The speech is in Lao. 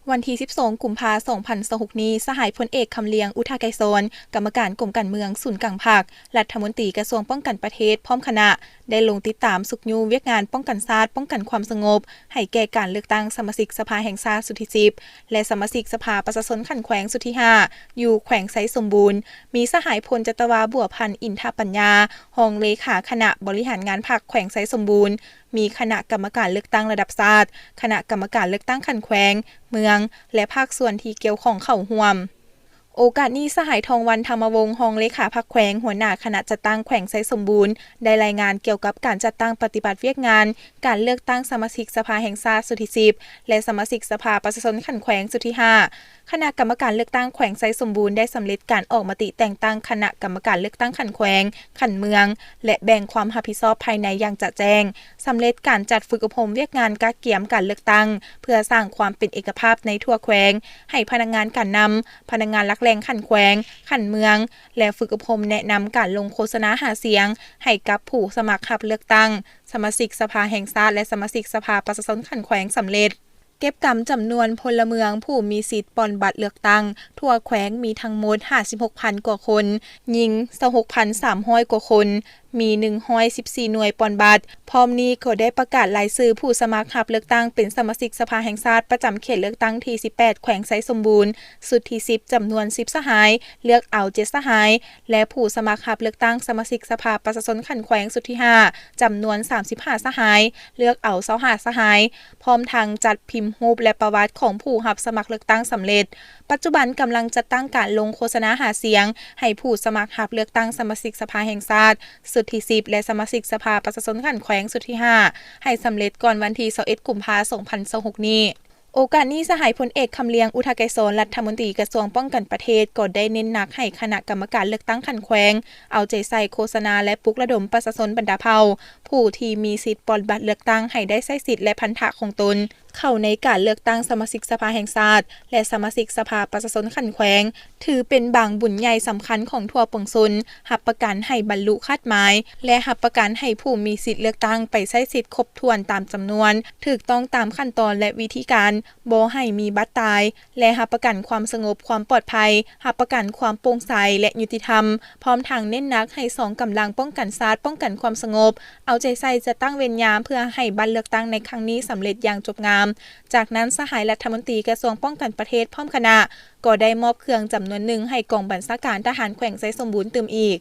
ວັນທີສິບສອງ ກຸມພາ ສອງພັນຊາວຫົກນີ້, ສະຫາຍພົນເອກ ຄຳລຽງ ອຸທາໄກສອນ ກຳມະການກົມການເມືອງສູນກາງພັກ, ລັດຖະມົນຕີກະຊວງປ້ອງກັນປະເທດ ພ້ອມຄະນະ ໄດ້ລົງຕິດຕາຊຸກຍູ້ວຽກງານປ້ອງກັນຊາດ, ປ້ອງກັນຄວາມສະຫງົບ ໃຫ້ແກ່ການເລືອກຕັ້ງສະມາຊິກສະພາແຫ່ງຊາດຊຸດທີສິບ ແລະ ສະມາຊິກສະພາປະຊາຊົນຂັ້ນແຂວງຊຸດທີຫ້າ ຢູ່ແຂວງໄຊສົມບູນ. ມີສະຫາຍ ພົນຈັດຕະວາ ບົວພັນ ອິນທະປັນຍາ ຮອງເລຂາຄະນະບໍລິຫານງານພັກແຂວງໄຊສົມບູນ, ມີຄະນະກຳມະການເລືອກຕັ້ງລະດັບຊາດ, ຄະນະກຳມະການເລືອກຕັ້ງຂັ້ນແຂວງ, ເມືອງ ແລະ ພາກສ່ວນທີ່ກ່ຽວຂ້ອງເຂົ້າຮ່ວມ. ໂອກາດນີ້, ສະຫາຍ ທອງວັນ ທຳມະວົງ ຮອງເລຂາພັກແຂວງ, ຫົວໜ້າຄະນະຈັດຕັ້ງແຂວງໄຊສົມບູນ ໄດ້ລາຍງານກ່ຽວກັບການຈັດຕັ້ງປະຕິບັດວຽກງານການເລືອກຕັ້ງສະມາຊິກສະພາແຫ່ງຊາດຊຸດທີສິບ ແລະ ສະມາຊິກສະພາປະຊາຊົນຂັ້ນແຂວງຊຸດທີຫ້າ. ຄະນະກຳມະການເລືອກຕັ້ງແຂວງໄຊສົມບູນໄດ້ສຳເລັດການອອກມະຕິແຕ່ງຕັ້ງຄະນະກຳມະການເລືອກຕັ້ງຂັ້ນແຂວງ, ຂັ້ນເມືອງ ແລະ ແບ່ງຄວາມຮັບຜິດຊອບພາຍໃນຢ່າງຈະແຈ້ງ, ສຳເລັດການຈັດຝຶກອົບຮົມວຽກງານກະກຽມການເລືອກຕັ້ງ ເພື່ອສ້າງຄວາມເປັນເອກະພາບໃນທົ່ວແຂວງ ໃຫ້ພະນັກງານການນຳ, ພະນັກງານຫຼັກແຫຼ່ງຂັ້ນແຂວງ, ຂັ້ນເມືອງ ແລະ ຝຶກອົບຮົມແນະນຳການລົງໂຄສະນາຫາສຽງໃຫ້ກັບຜູ້ສະໝັກຮັບເລືອກຕັ້ງສະມາຊິກສະພາແຫ່ງຊາດ ແລະ ສະມາຊິກສະພາປະຊາຊົນຂັ້ນແຂວງສຳເລັດ. ເກັບກຳຈຳນວນພົນລະເມືອງຜູ້ມີສິດປ່ອນບັດເລືອກຕັ້ງທົ່ວແຂວງມີທັງໝົດຫ້າສິບຫົກພັນກວ່າຄົນ, ຍິງຊາວຫົກພັນສາມຮ້ອຍກວ່າຄົນ, ມີໜຶ່ງຮ້ອຍສິບສີ່ໜ່ວຍປ່ອນບັດ. ພ້ອມນີ້ກໍໄດ້ປະກາດລາຍຊື່ຜູ້ສະໝັກຮັບເລືອກຕັ້ງເປັນສະມາຊິກສະພາແຫ່ງຊາດປະຈຳເຂດເລືອກຕັ້ງທີສິບແປດ ແຂວງໄຊສົມບູນ ຊຸດທີສິບ ຈຳນວນສິບສະຫາຍ, ເລືອກເອົາເຈັດສະຫາຍ ແລະ ຜູ້ສະໝັກຮັບເລືອກຕັ້ງສະມາຊິກສະພາປະຊາຊົນຂັ້ນແຂວງຊຸດທີຫ້າ ຈຳນວນສາມສິບຫ້າສະຫາຍ, ເລືອກເອົາຊາວຫ້າສະຫາຍ. ພ້ອມທັງຈັດພິມຮູບ ແລະ ປະຫວັດຂອງຜູ້ຮັບສະໝັກເລືອກຕັ້ງສຳເລັດ. ປັດຈຸບັນກຳລັງຈັດຕັ້ງການລົງໂຄສະນາຫາສຽງໃຫ້ຜູ້ສະໝັກຮັບເລືອກຕັ້ງສະມາຊິກສະພາແຫ່ງຊາດຊຸດທີສິບ ແລະ ສະມາຊິກສະພາປະຊາຊົນຂັ້ນແຂວງຊຸດທີຫ້າ ໃຫ້ສຳເລັດກ່ອນວັນທີຊາວເອັດ ກຸມພາ ສອງພັນຊາວຫົກນີ້. ໂອກາດນີ້, ສະຫາຍພົນເອກ ຄຳລຽງ ອຸທາໄກສອນ ລັດຖະມົນຕີກະຊວງປ້ອງກັນປະເທດ ກໍໄດ້ເນັ້ນໜັກໃຫ້ຄະນະກຳມະການເລືອກຕັ້ງຂັ້ນແຂວງ ເອົາໃຈໃສ່ໂຄສະນາ ແລະ ປຸກລະດົມປະຊາຊົນບັນດາເຜົ່າ ຜູ້ທີ່ມີສິດປ່ອນບັດເລືອກຕັ້ງໃຫ້ໄດ້ໃຊ້ສິດ ແລະ ພັນທະຂອງຕົນ ເຂົ້າໃນການເລືອກຕັ້ງສະມາຊິກສະພາແຫ່ງຊາດ ແລະ ສະມາຊິກສະພາປະຊາຊົນຂັ້ນແຂວງ ຖືເປັນບາງບຸນໃຫຍ່ສຳຄັນຂອງທົ່ວປວງຊົນ, ຮັບປະກັນໃຫ້ບັນລຸຄາດໝາຍ ແລະ ຮັບປະກັນໃຫ້ຜູ້ມີສິດເລືອກຕັ້ງໄປໃຊ້ສິດຄົບຖ້ວນຕາມຈຳນວນ, ຖືກຕ້ອງຕາມຂັ້ນຕອນ ແລະ ວິທີການ, ບໍ່ໃຫ້ມີບັດຕາຍ ແລະ ຮັບປະກັນຄວາມສະຫງົບ, ຄວາມປອດໄພ, ຮັບປະກັນຄວາມໂປ່ງໃສ ແລະ ຍຸຕິທຳ. ພ້ອມທັງເນັ້ນໜັກໃຫ້ສອງກຳລັງປ້ອງກັນຊາດ, ປ້ອງກັນຄວາມສະຫງົບ ເອົາໃຈໃສ່ຈັດຕັ້ງເວນຍາມ ເພື່ອໃຫ້ບັດເລືອກຕັ້ງໃນຄັ້ງນີ້ສຳເລັດຢ່າງຈົບງາມ. ຈາກນັ້ນ, ສະຫາຍລັດຖະມົນຕີກະຊວງປ້ອງກັນປະເທດ ພ້ອມຄະນະ ກໍໄດ້ມອບເຄື່ອງຈຳນວນໜຶ່ງໃຫ້ກອງບັນຊາການທະຫານແຂວງໄຊສົມບູນຕື່ມອີກ.